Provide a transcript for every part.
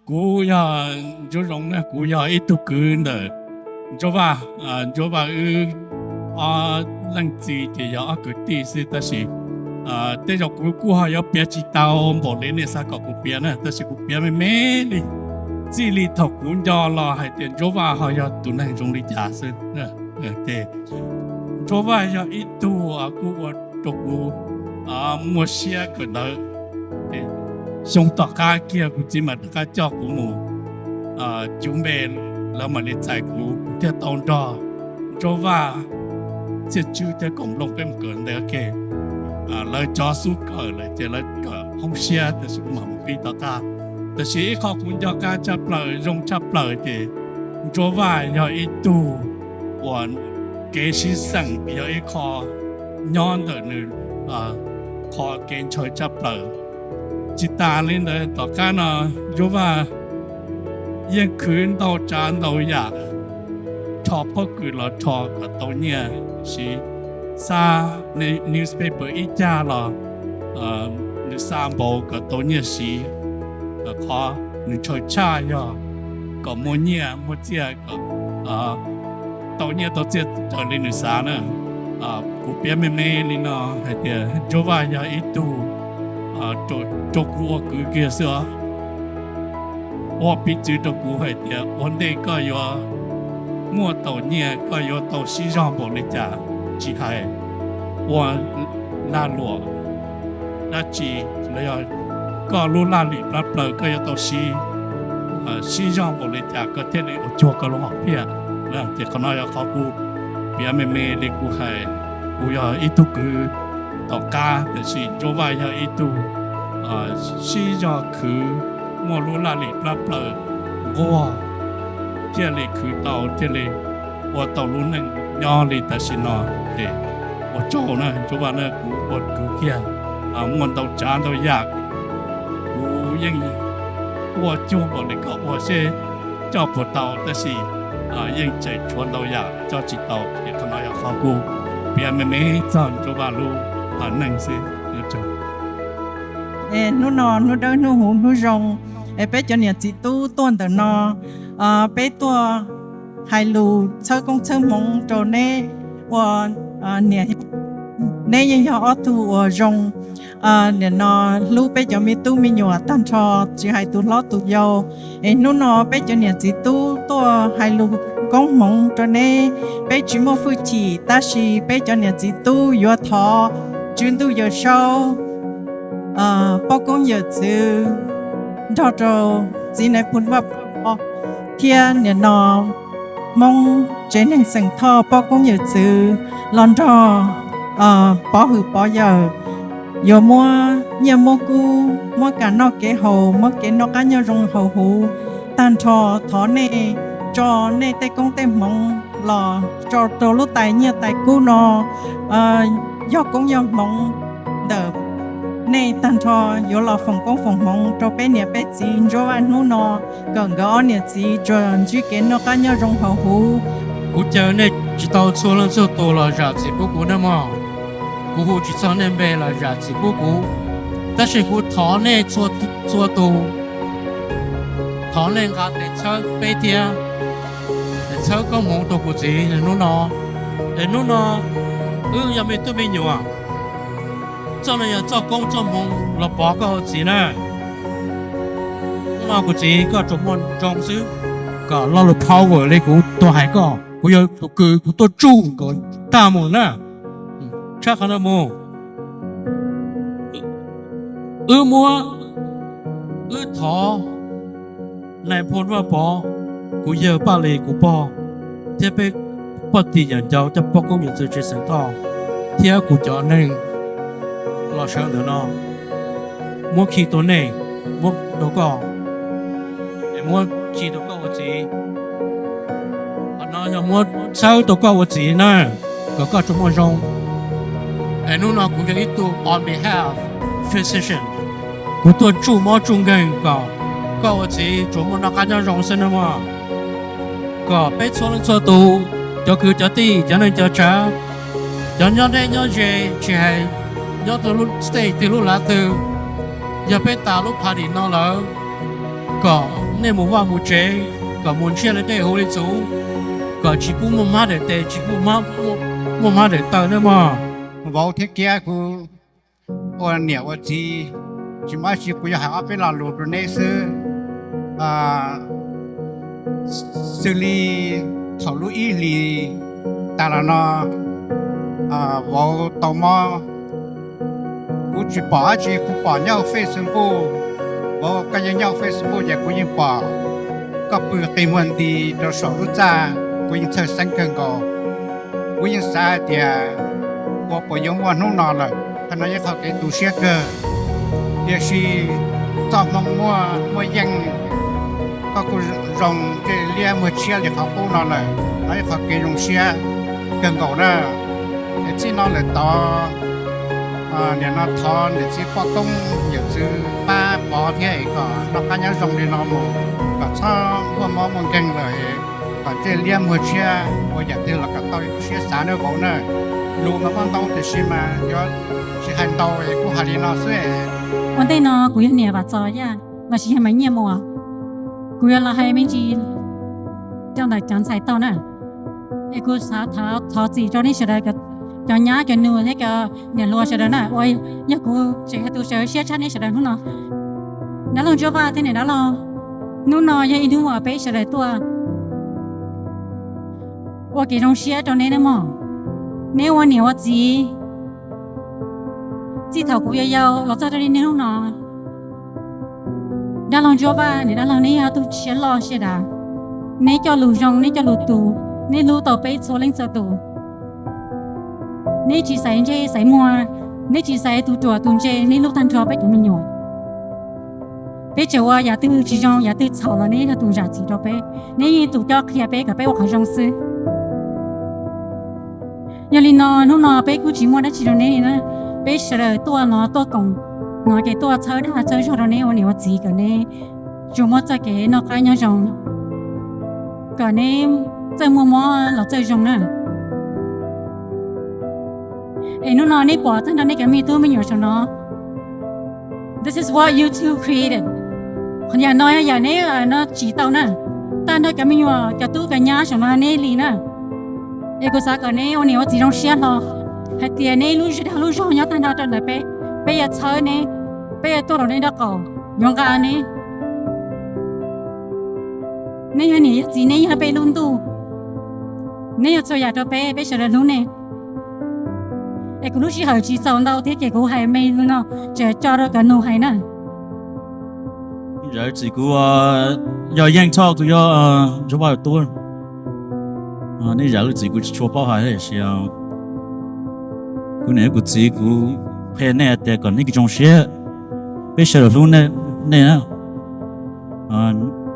Kuv yog Ntsuab Zoo na, kuv yog ib tug kwv ntawm Ntsuab Vaj. Ntsuab Vaj wb ob leej txiv ces yog ob kwv tij xwb, tab sis tej zaum kuv kuj ho yuav piav tsis tau npaum li nej xav kom kuv piav na, tab sis kuv piav me me li, txij li thaum kuv nco los hais tias Ntsuab Vaj ho yog tus neeg zoo li cas xwb. Ces Ntsuab Vaj yog ib tug kuj ua rau kuv muaj siab kawm ntawv. Xyoo tom qab kiag kuv txiv mam rov qab coj kuv mus cuv npe, lawv mam li txais kuv, kuv thiaj tau nrog Ntsuab Vaj, Txiaj Tswb thiab Koom Nplooj peb mus kawm ntawv ua ke. Lawv cov xub kawm lawm ces lawv kawm hoob siab, tab sis kuv mam mus pib tom qab. Tab sis ib qho kuv nco qab tshaj plaws, zoo tshaj plaws ces Ntsuab Vaj yog ib tug uas kev sib xeem yog ib qho nyob ntawm nws qhov kev ntshaw tshaj plaws. Tsis tas li ntawd, tom qab no Ntsuab Vaj yeej khwv ntau tsav ntau yam, rho pob kws los rho kom tau nyiaj siv, xa newspaper ib cag los nws xa npaum kom tau nyiaj siv. Qhov nws ntshaw tshaj yog kom muaj nyiaj muaj txiaj, kom tau nyiaj tau txiaj raws li nws xav na. Kuv piav me me li no hais tias Ntsuab Vaj yog ib tug rau kuv ua kwv kiag xwb os. Ua piv txwv rau kuv hais tias ua ntej koj yuav muaj tau nyiaj, koj yuav tau sib zog npaum li cas, tsis hais ua lag luam dab tsi los yog koj lub laj lim plab plaws koj yuav tau sib, sib zog npaum li cas koj thiaj li ua cuag koj lub hom phiaj. Ces qhov no yog qhov kuv piav me me li kuv hais, kuv yog ib tug kwv tom qab, tiam sis Ntsuab Vaj yog ib tug sib zog khwv, muaj lub laj lim plab plaws nquag, thiaj li khwv tau, thiaj li ua tau lub neej nyob li tam sim no. Ces ua tsaug na Ntsuab Vaj na, kuv ua kwv kiag muaj ntau tsav ntau yam, kuv yeej ua cuag npaum li koj ua seb coj puas tau, tab sis yeej tseem tshuav ntau yam coj tsis tau. Ces qhov no yog qhov kuv piav me me txog Ntsuab Vaj lub neej xwb. Hnub no hnub dawb hnub huv hnub zoo, es peb cov niam txiv tub tuaj ntawm no, peb tuaj hais lus txhawb koob txhawb hmoov rau neb ua niam, neb yeej yog ob tug uas zoo, nim no hlub peb cov me tub me nyuam tag nrho, tsis hais tus hlob tus yau. Es hnub no peb cov niam txiv tub tuaj hais lus koob hmoov rau neb, peb tsis muaj hwj chim, tab sis peb cov niam txiv tub yuav thov Tswv Ntuj Yawm Saub, poj koob yawm txwv nrog rau txiv Nais Phoo Vaj Pov thiab nim no Hmoob tsev neeg xeem Thoj poj koob yawm txwv los nrog pov hwm pov yawm, yuav muab nyiaj muab kub, muab kev noj kev haus, muab kev noj qab nyob zoo haus huv tag nrho. Thov nej tso nej tej koob tej hmoov los tso rau lub tais nyiaj tais kub no, yog koob yog hmoov ntawm nej tag nrho yuav los foom koob foom hmoov rau peb niam peb txiv Ntsuab Vaj hnub no, kom nkawd ob niam txiv tsuas ntsib kev noj qab nyob zoo haus huv. Kuv caw nej tsis tau txhua leej txhua tus los zam txim pub kuv nawb mog. Kuv hu tsis txog nej npe los zam txim pub kuv, tab sis kuv thov nej txhua tus, thov nej nqa tes txhawb peb thiab, es txhawb koob hmoov rau kuv txiv hnub no. Es hnub no wb yog me tub me nyuam, txoj no yog txoj koob txoj hmoov los pov koj ua txiv na. Hnub no kuv txiv koj tsuas muaj zoo xwb, kom lo lus power li kuv tuaj hais koj, kuv yog tus kws kuv tuaj tsuj kom tag mus na. Tshaj qhov no mus, wb muab, wb thov Nais Phoo Vaj Pov, kuv yawg Paj Lis kuv pog, thiab peb poj tim yawm ncauj cov poj koob yawm txwv tsev xeem Thoj, thiab kuv cov neeg los sawv ntawm no, muab khi tua nej, muab rau koj, es muab khi rau koj ua txiv. Qhov no yog muab txhawb rau koj ua txiv na, kom koj tsuas muaj zoo. Es hnub no kuv yog ib tug on behalf physician, kuv tuaj tsuj mob tsuj nkeeg kom koj ua txiv tsuas muaj noj qab nyob zoo xwb nawb mog. Kom peb txhua leej txhua tus, cov kwv cov tij, cov neej cov tsav, cov nyob deb nyob ze, tsis hais nyob rau lub state twg lub lav twg, yog peb tas lub party no lawm, kom nej mus vaj mus tsev kom mus ntshiab li dej huv li txhuv, kom tsis pub muaj hmab daim tes, tsis pub muaj hmab daim taw nawb mog. Vauv thiab Kiab, kuv ua niam ua txiv tsis muaj dab tsi, kuv yuav hais ob peb lo lus rau neb xwb. Xws li thaum lub ib hlis tas los no, vauv tau mob. Kuv tsis pom dab tsi, kuv pom nyob hauv Facebook. Vauv, koj yeej nyob hauv Facebook ces kuv yeej pom koj pw qi muag nti rau saum lub txaj, kuv yeej txhawj xeeb kawg nkaus. Kuv yeej xav hais tias ua puas yuav muaj hnub no lawm, qhov no yog qhov kev tu siab kawg. Tiam sis txoj hmoo muaj muaj yeej, koj kuj zoo ntsej liab muag tshiab li qhov qub no lawm, no yog qhov kev zoo siab kawg nkaus na. Es txij no lawm tod, nim no thov niam txiv poj koob yawm txwv pab pov thiab es kom noj qab nyob zoo li no mus, kom txhob muaj mob muaj nkeeg lawm, kom ntsej liab muag tshiab ua yam twg los kom tau ib lub siab xav na vauv na. Lus mas muaj ntau tiam sis mas yuav tsis hais ntau es kuj hais li no xwb. Ua ntej no kuv yog niam Vam Txos Yaj lossis yog Maiv Nyiaj Muas, kuv yuav los hais me ntsis rau ntawm cov ntxhais tau na. Es kuv xav thov txim rau nej sawv daws, cov nyab cov nus thiab cov niam hluas sawv daws na, uas yog kuv tseem yog tus sawv siab tshaj nej sawv daws hnub no. Dab laug Ntsuab Vaj thiab niam dab laug, hnub no yog ib hnub uas peb sawv daws tuaj ua kev zoo siab rau neb nawb mog. Neb ua niam ua txiv, txij thaum kuv yau yau los txog rau niaj hnub no, dab laug Ntsuab Vaj niam dab laug, neb yog tus tshiab loj siab dav. Neb coj lus zoo, neb coj lus tus, neb hlub tau peb txhua leej txhua tus. Neb tsis xaiv ntsej xaiv muag, neb tsis xaiv tus ruam tus ntse, neb hlub tag nrho peb cov me nyuam. Peb txawm ua yam twg tsis zoo, yam twg txhaum los neb yog tus zam txim rau peb, neb yog tus coj qhia peb kom peb ua qhov zoo xwb. Yog li no hnub no peb kuj tsis muaj dab tsi rau neb li na. Peb sawv daws tuaj no tuaj koom no ces tuaj txhawb dag txhawb zog rau neb ua niam ua txiv kom neb tsuas muaj txoj kev noj qab nyob zoo, kom neb txawj muaj mob los txawj zoo na. Es hnub no nej pom tag nrho nej cov me tub me nyuam saum no, this is what YouTube created. Qhov yam no yog yam neb no tsim tau na. Tag nrho cov me nyuam cov tub cov nyab saum no neb li na. Es kuv xav kom neb ua niam ua txiv zoo siab hlo hais tias neb lub zej dag lub zog nyob tag nrho rau ntawm peb, peb yuav txhawb neb, peb yuav tuaj rau neb nraub qaum, yuav nqa neb. Neb yog niam yog txiv, neb yog peb lub ntuj, neb yog txhua yam rau peb, peb sawv daws hlub nej. Es kuv lub sij hawm tsis txaus ntau thiab ces kuv hais me li no, tseem tso rau cov nus hais na. Zam txim kuv yog Yeej Thoj, kuv yog Ntsuab Vaj tub. Nej zam lub txim kuv tsis tshua paub hais tiam sis kuv niam kuv txiv, kuv qhia nej tias kom nej zoo siab, peb sawv daws hlub nej na.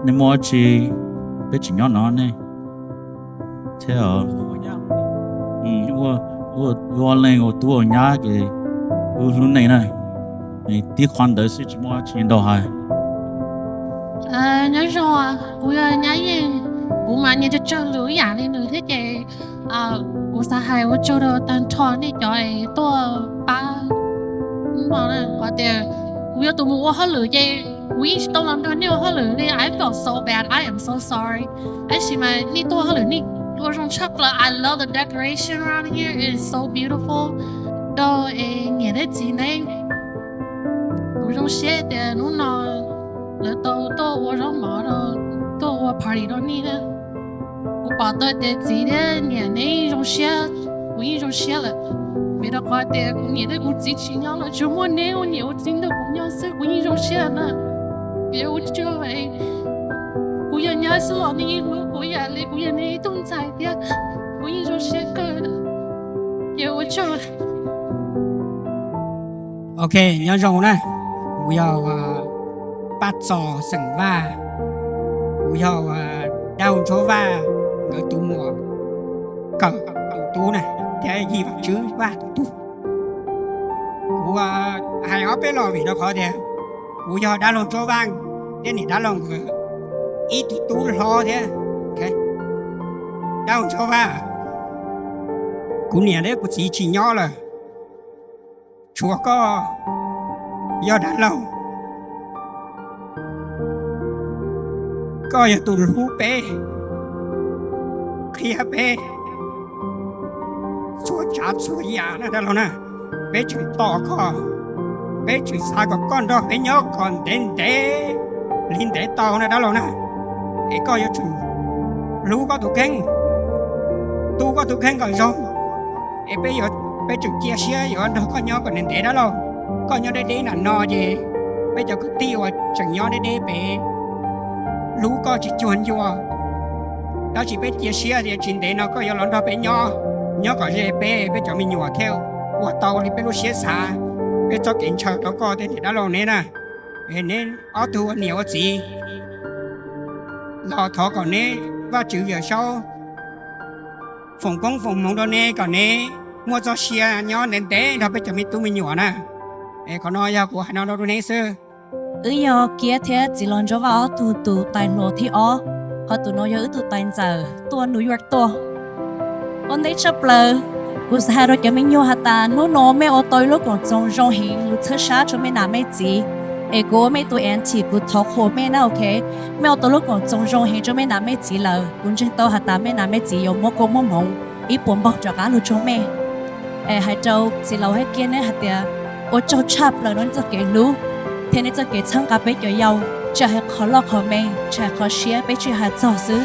Nej muaj dab tsi peb tseem nyob no nej thiab. Ua leej ua tub ua nyab ces wb hlub nej na. Tib qho ntawd xwb tsis muaj dab tsi ntau hais. Nyob zoo, kuv yog Nyab Yeej, kuv mas nyias tsawg tsawg lus ib yam li nws thiab ces kuv xav hais ua tsaug rau tag nrho nej cov tuaj pab no na. Qhov tias kuv yog tus mus ua hauj lwm ces kuv yeej tsis tau los nrog nej ua hauj lwm li. I feel so bad, I am so sorry. Tab sis mas nej tuaj ua hauj lwm nej ua zoo tshaj plaws. I love the decoration around here, it is so beautiful. Rau es niam thiab txiv neb, kuv zoo siab tias hnub no lawv tau tuaj ua zaub mov, tuaj ua party rau nej na. Kuv pom tau tias txiv thiab niam neb zoo siab, kuv yeej zoo siab lawm. Vim rau qhov tias kuv niam thiab kuv txiv tsis nyob lawm, tsuas muaj neb ua niam ua txiv nrog kuv nyob xwb, kuv yeej zoo siab na. Vim ua tsaug, kuv yog nyab xwb los nej yeej hlub kuv ib yam li kuv yog neb ib tug ntxhais thiab, kuv yeej zoo siab kawg. Ces ua tsaug. Ok, nyob zoo na. Kuv yog Paj Txos xeem Vaj, kuv yog dab laug Ntsuab Vaj nkawd tus muam Kawm tus tub na, thiab Yij Vam Tswb Vaj tus tub. Kuv hais ob peb lo vim rau qhov tias kuv yog dab laug Ntsuab Vaj thiab niam dab laug nkawd ib tug tub hlob thiab. Dab laug Ntsuab Vaj, kuv niam thiab kuv txiv tsis nyob lawm, tshuav koj yog dab laug. koj yog tus hlub peb, qhia peb txhua tsav txhua yam na dab laug na. Peb tseem tos koj, peb tseem xav kom koj nrog peb nyob kom ntev ntev li ntev tau na dab laug na. Es koj yuav tsum hlub koj tus kheej, tu koj tus kheej kom zoo, es peb yuav, peb tseem cia siab yuav nrog koj nyob kom ntev ntev dab laug. Koj nyob deb deb nram no ces peb cov kwv tij uas tseem nyob deb deb pem hlub koj tsis cuag ncua. Tab sis peb cia siab tias tsis ntev no koj yuav los nrog peb nyob, nyob kom ze peb, peb cov me nyuam thiaj ua tau li peb lub siab xav. Peb txoj kev ntshaw rau koj thiab niam dab laug neb na. Neb ob tug ua niam ua txiv los thov kom neb Vajtswv Yawm Saub foom koob foom hmoov rau neb kom neb muaj txoj sia nyob ntev ntev nrog peb cov me tub me nyuam na. Es qhov no yog kuv hais no rau neb xwb. Wb yog Kiab thiab txiv laus Ntsuab Vaj ob tug tus tais hluas thib ob, ho tus no yog wb tus tais ntxawm tuaj New York tuaj. Ua ntej tshaj plaws, kuv xav hais rau cov me nyuam has tas hnub no mej ua tau ib lub koom txoos zoo heev lug txhawb sab rau mej nam mej txiv. Es kuv ua mej tus auntie, kuv thov qhuas mej na, ok. Mej ua tau lub koom txoos zoo heev rau mej nam mej txiv lawm, kuv ntseeg tau has tas mej nam mej txiv yuav muab koob muab hmoov ib puas npaug rov qab lug rau mej. Es hais rau txiv laus hab Kiab neb hais tias ua tsaug tshaj plaws rau neb txoj kev hlub thiab neb txoj kev txhawb nqa peb cov yau, tsis hais qhov loj qhov me, tsis hais qhov siab, peb tsis hais txog xwb.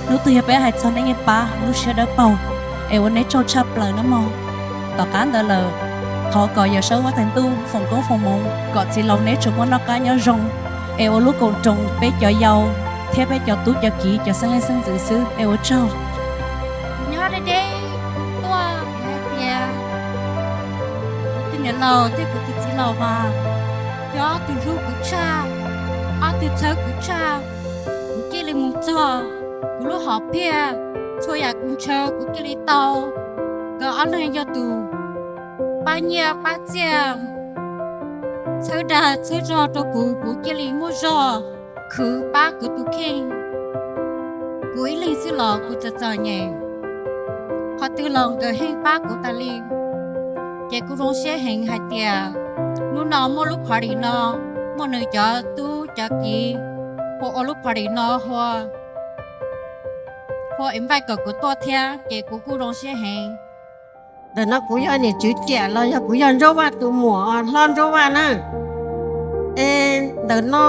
Hnub twg yog peb hais txog neb yeej pab lub siab dawb paug, es ua neb tsaug tshaj plaws nawb mog. Tom qab ntawd lawm, thov kom Yawm Saub Vaj Thaim Ntuj foom koob foom hmoov kom txiv laus neb tsuas muaj noj qab nyob zoo, es ua lub koom roos peb cov yau thiab peb cov tub cov kiv cov xeeb leej xeeb ntxwv xwb, es ua tsaug. Kuv nyob deb deb, kuv tuaj kuv hais tias kuv tus niam laus thiab kuv tus txiv laus mas yog ob tug hlub kuv tshaj, ob tug txhawb kuv tshaj. Kuv cia li mus txog kuv lub hom phiaj, txhua yam kuv ntshaw kuv cia li tau. Nkawd ob leeg yog tus pab nyiaj pab txiaj, txhawb dag txhawb zog rau kuv, kuv cia li muaj zog khwv pab kuv tus kheej. Kuv ib leeg xwb los kuv txom txom nyem, qhov twg los nkawd yeej pab kuv tas li. Ces kuv zoo siab heev hais tias hnub no muaj lub party no, muaj nws cov tub cov kiv hu ua lub party no, hu, hu invite kom kuv tuaj thiab, ces kuv kuj zoo siab heev. Ntawm no kuv yog niam tswv Riam los yog kuv yog Ntsuab Vaj tus muam hlob Ntsuab Vaj na. Es ntawm no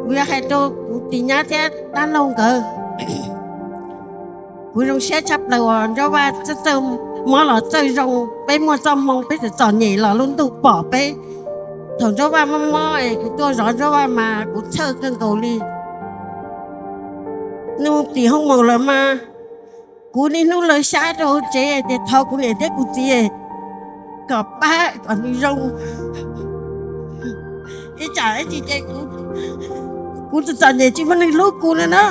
kuv yuav hais rau kuv tus nyab thiab dab laug nkawd. Kuv zoo siab tshaj plaws uas Ntsuab Vaj txawj txawj mob los txawj zoo, peb muaj txoj hmoo peb txom txom nyem los lub ntuj pom peb. Thaum Ntsuab Vaj mob mob es kuv tuaj zov Ntsuab Vaj mas kuv txhawj kawg nkaus li. Nws tim hoo maum lawm mas kuv niaj hnub lawv xyab rau hauv tsev tias thov kuv niam thiab kuv txiv kom pab kom nws zoo. Ib tsam ib tsam ces kuv txom txom nyem tsis muaj neeg hlub kuv no na.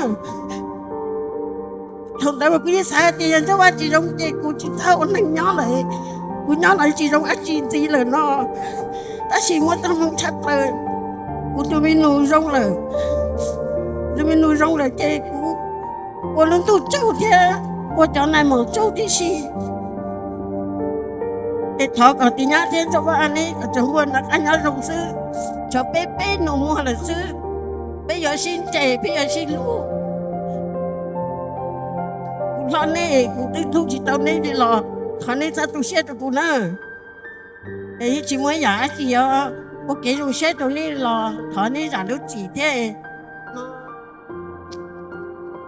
Thaum ntawd mas kuv yeej xav tias yog Ntsuab Vaj tsis zoo ces kuv tsis txhob ua neeg nyob lawm, kuv nyob los tsis zoo dab tsi ntxiv lawm no. Tab sis muaj txoj hmoo tshaj plaws, kuv tus me nus zoo lawm, tus me nus zoo lawm ces kuv ua lub ntuj tsaug thiab ua cov nais maum tsaug tib si. Es thov kom tus nyab thiab Ntsuab Vaj neb kom tsuas muaj noj qab nyob zoo xwb, tshuav peb peb nus muag lawm xwb, peb yuav sib nres peb yuav sib hlub. Kuv hlob neb kuv twb hlub tsis tau neb li los thov neb txhob tu siab rau kuv na. Es yeej tsis muaj ib yam dab tsi yuav ua kev zoo siab rau neb los thov neb zam lub txim thiab.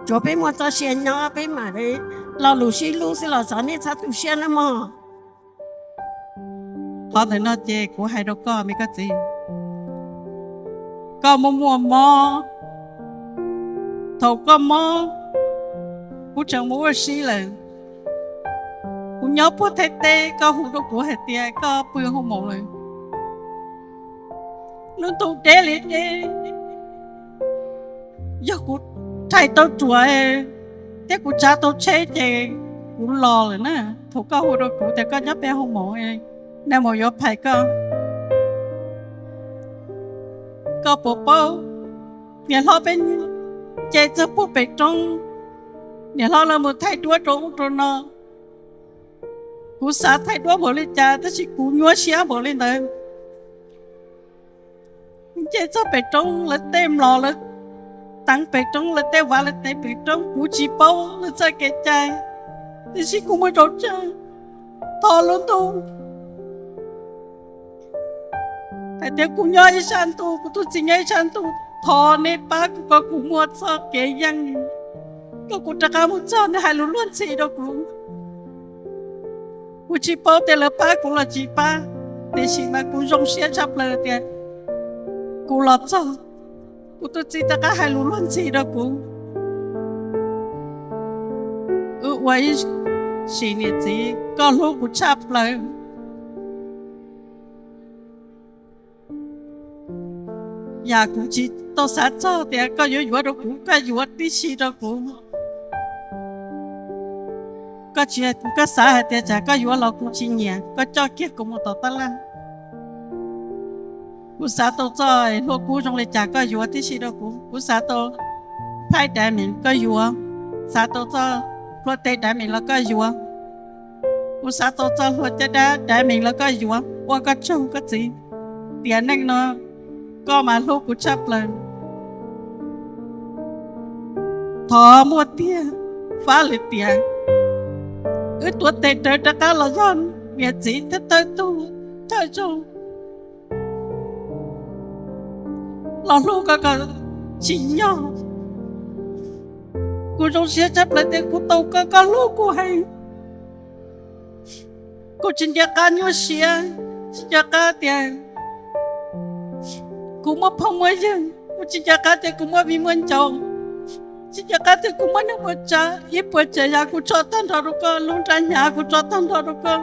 Tsuav peb muaj txoj sia nyob peb mam li lo lus sib hlub xwb los thov neb txhob tu siab nawb mog. Qhov ntawm no ces kuv hais rau koj me koj txiv, koj muaj muaj mob, thaum koj mob kuv tseem mus ua si lawm. Kuv nyob puag Thaib teb koj hu rau kuv hais tias koj pw hoo maum lawm. Lub ntuj deb li deb, yog kuv rhais tau ruam thiab kuv tsav tau tsheb ces kuv los lawm na. Thaum koj hu rau kuv tias koj nyob pem hoo maum, nais maum yuav phais koj. Koj puas paub, niam hlob peb nce txog puag pem roob, niam hlob lawv mus thaij duab rau ub rau no. Kuv xav thaij duab npaum li cas tab sis kuv nyuaj siab npaum li ntawd. Nce txog pem roob lawv tej mlom lawv teev pem roob, lawv tej vav lawv teev pem roob, kuv tsis paub lawv txoj kev cai, tiam sis kuv mus rau tsawg, thov lub ntuj, hais tias kuv nyob ib sab ntuj, kuv tus txiv nyob ib sab ntuj, thov nej pab kuv kom kuv muaj txoj kev yeej, kom kuv rov qab mus txog, nej hais lus luag ntxhi rau kuv. Kuv tsis paub tias lawv pab kuv los tsis pab, tiam sis mas kuv zoo siab tshaj plaws tias kuv los txog, kuv tus txiv rov qab hais lus luag ntxhi rau kuv. Wb ua ib sim niam txiv, koj hlub kuv tshaj plaws. Yam kuv tsis tau xav txog tias koj yuav yuav rau kuv, koj yuav tib si rau kuv. Koj tsis, koj xav hais tias tsam koj yuav los kuv tsis nyiam, koj coj kiag kuv mus tom tab laj. Kuv xav tau txoj hlua kub zoo li cas koj yuav tib si rau kuv. Kuv xav tau thaij diamond koj yuav, xav tau txoj hlua tes diamond los koj yuav, kuv xav tau txoj hlua caj dab diamond los koj yuav. Ua koj tsaug koj txiv, tiam neej no koj mas hlub kuv tshaj plaws. Thov muaj tiag, fab lwm tiam, wb tuav tes rawv rov qab los yog niam txiv thawj tug thawj zaug los hlub koj kom tsim nyog. Kuv zoo siab tshaj plaws tias kuv tau koj, koj hlub kuv heev. Kuv tsis nco qab nyuaj siab, tsis nco qab tias kuv muaj phooj muaj ywg, kuv tsis nco qab tias kuv muaj viv muaj ncaus, tsis nco qab tias kuv muaj neej muaj tsav, ib puas tsav yam kuv tso tag nrho rau koj, lub nra hnyav kuv tso tag nrho rau koj,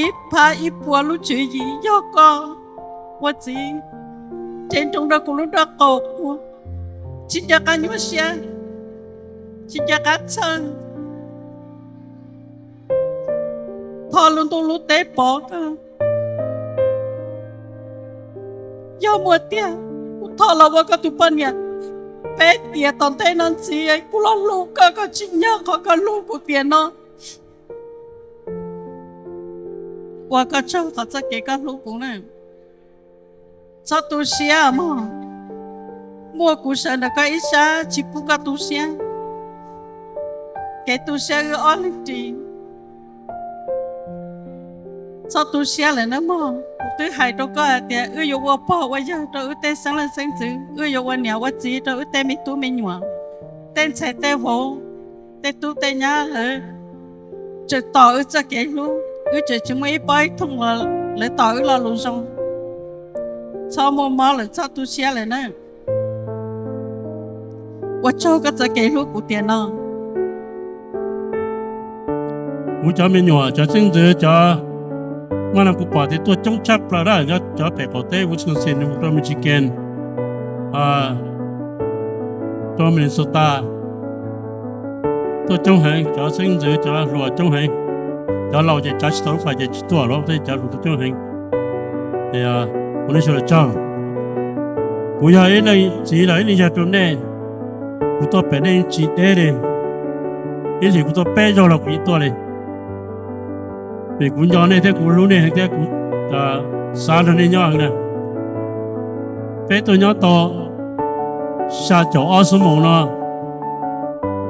ib phab ib puas lub tswv yim yog koj ua txiv, nres nroos rau kuv lub nraub qaum, kuv tsis nco qab nyuaj siab, tsis nco qab txhawj. Thov lub ntuj lub teb pov koj. Yog muaj tiag, kuv thov los ua koj tus poj niam peb tiam tom ntej no ntxiv, kuv los hlub koj kom tsim nyog qhov koj hlub kuv tiam no. Ua koj tsaug qhov txoj kev koj hlub kuv na. Txhob tu siab mog, muaj kuv sawv ntawm koj ib sab tsis pub koj tu siab. Kev tu siab wb ob leeg ris. Txhob tu siab lawm nawb mog, kuv twb hais rau koj hais tias wb yuav ua pog ua yawg rau wb tej xeeb leej xeeb ntxwv, wb yuav ua niam ua txiv rau wb tej me tub me nyuam, tej ntxhais tej vauv, tej tub tej nyab lawv tseem tos wb txoj kev hlub, wb tseem tsis muaj ib pob ib thooj los lawv tos wb lo lus zoo. Txhob muaj mob lawm, txhob tu siab lawm na. Ua tsaug koj txoj kev hlub kuv tiam no. Kuv cov me nyuam, cov xeeb ntxwv, cov maj no kuv pom tias tuaj coob tshaj plaws na, cov pem qaum teb Wisconsin mus rau Michigan, rau Minnesota, tuaj coob heev, cov xeeb ntxwv cov hluas coob heev. Cov laus ces tsav tsis tau lub fais ces tsis tuaj los, tej cov hluas tuaj coob heev. Ua nej sawv daws tsaug. Kuv yog ib leej txiv los ib leej yawg rau nej, kuv tuaj pem nej tsis deb li. Ib ntsis kuv tuaj peb zaug los kuv yeej tuaj li, vim kuv nco nej thiab kuv hlub nej heev thiab kuv xav nrog nej nyob heev na. Peb tuaj nyob tau xya caum ob xuab moos no,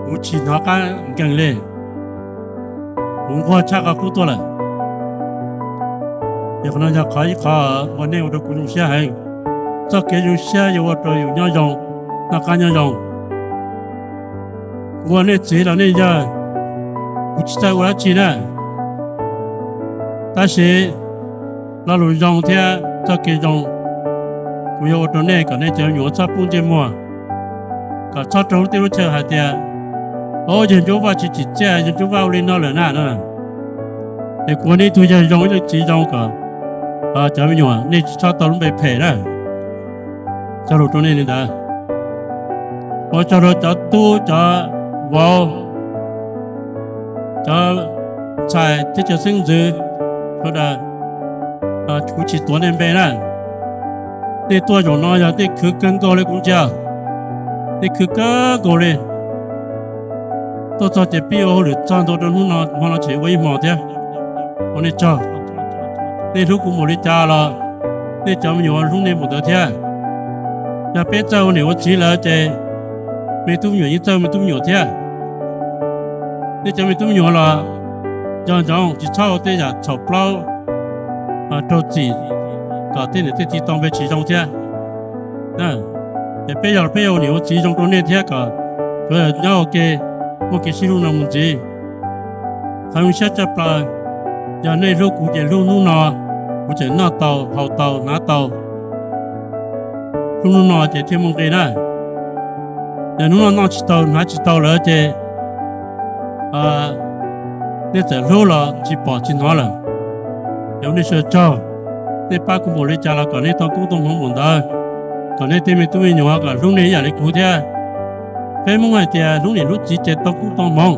kuv tsis hnov qab nkees li. Kuv nquag tshaj qhov qub tuaj lawm. Yog qhov no yog qhov ib qho uas nej ua rau kuv zoo siab heev. Txoj kev zoo siab yuav ua rau yus nyob zoo, noj qab nyob zoo. Kuv ua nej txiv los nej yawg, kuv tsis txawj ua dab tsi na, tab sis lo lus zoo thiab txoj kev zoo kuv yuav ua rau nej kom nej cov me nyuam txhob poob ntsej muag, kom txhob raug lub teb lub chaw hais tias, o, yawg Ntsuab Vaj tsis tsim txiaj, yawg Ntsuab Vaj ua li no lawm na no. Es kuv ua nej ib tug yawg zoo, ib leej txiv zoo kom cov me nyuam nej tsis txhob tau lub npe phem na. Cog lus rau nej li ntawd. Ua tsaug rau cov tub cov vauv, cov ntxhais thiab cov xeeb ntxwv sawv daws, kuv tsis tuav nej npe na. Nej tuaj zaum no yog nej khwv kawg nkaus li kuv ntsia, nej khwv kawg nkaus li. Tuaj txog ces pib ua hauj lwm txog ntua rau hnub no, hmo no tseem ua ib hmo thiab. Ua nej tsaug. Nej hlub kuv npaum li cas los nej cov me nyuam hlub nej npaum ntawd thiab. Yog peb txawj ua niam ua txiv lawm ces me tub me nyuam yeej txawj me tub me nyuam thiab. Nej cov me tub me nyuam los nco ntsoov tsis txhob ua tej yam txhaum plaub raug txim kom tej niam tej txiv tau npe tsis zoo thiab. Es peb yog peb yuav ua niam ua txiv zoo rau nej thiab kom sawv daws nyob ua ke, muaj kev sib hlub no mus ntxiv. Qhov zoo siab tshaj plaws, yog nej hlub kuv ces hlub hnub no kuv tseem noj tau, haus tau, hnav tau. Hlub hnub no ces thiaj muaj nqis na. Yog hnub no noj tsis tau hnav tsis tau lawm ces nej txawm hlub los tsis pom tsis hnov lawm. Yog nej sawv tsaug, nej pab kuv npaum li cas los kom nej tau koob tau hmoov npaum ntawd, kom nej tej me tub me nyuam kom hlub nej ib yam li kuv thiab. Peb Hmoob hais tias hlub niam hlub txiv ces tau koob tau hmoov.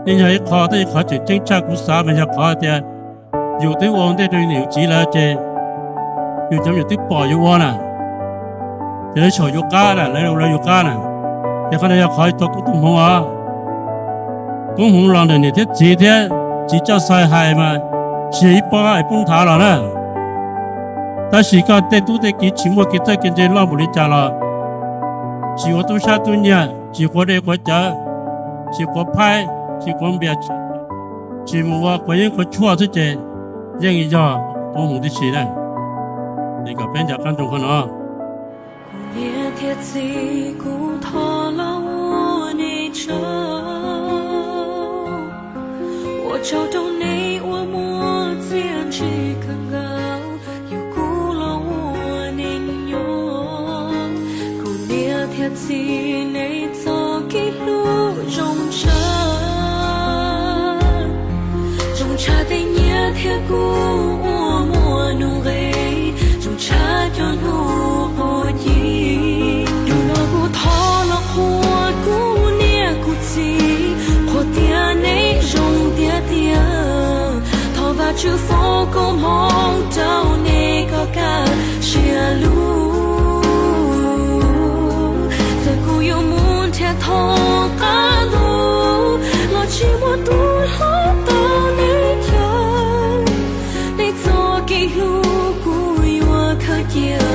Yeej yog ib qho, tab sis qhov tseem ceeb tshaj kuv xav mas yog qhov tias yus twb ua ntej rau yus niam yus txiv lawm ces yus cov me nyuam twb pom yus ua na, ces lawv saum yus qab na, lawv lawv yus qab na. Ces qhov ntawd yog qhov tau koob tau hmoov os. Koob hmoov los ntawm niam thiab txiv thiab txiv coj xais hais mas tsis yog ib pob es poob nthav los na. Tab sis koj tej tub tej kiv tsis muaj kev txawj kev ntse loj npaum li cas los tsis ua tub sab tub nyiag, tsis quav dej quav cawv, tsis quav phaib, tsis quav npias, tsis mus ua quav yeeb quav tshuaj xwb ces yeej yog koob hmoov tib si na. Es kom peb nco qab ntsoov qhov no. Kuv niam thiab txiv, kuv thov los ua nej tsaug, ua tsaug rau nej uas muaj txiaj ntsig kawg nkaus yug kuv los ua neej nyob. Kuv niam thiab txiv, nej txoj kev hlub zoo tshaj, zoo tshaj tej nyiaj thiab kub uas muaj nuj nqis, zoo tshaj cov hnub quas ci. Hnub no kuv thov los qhuas kuv niam kuv txiv, qhuas tias nej zoo tiag tiag. Thov Vajtswv foom koob hmoov rau nej kom kaj siab lug. Txawm kuv yuav mus nrhiav thaj qab ntuj los tsis muaj tus hlob tau nej caw. Nej txoj kev hlub kuv yuav khaws cia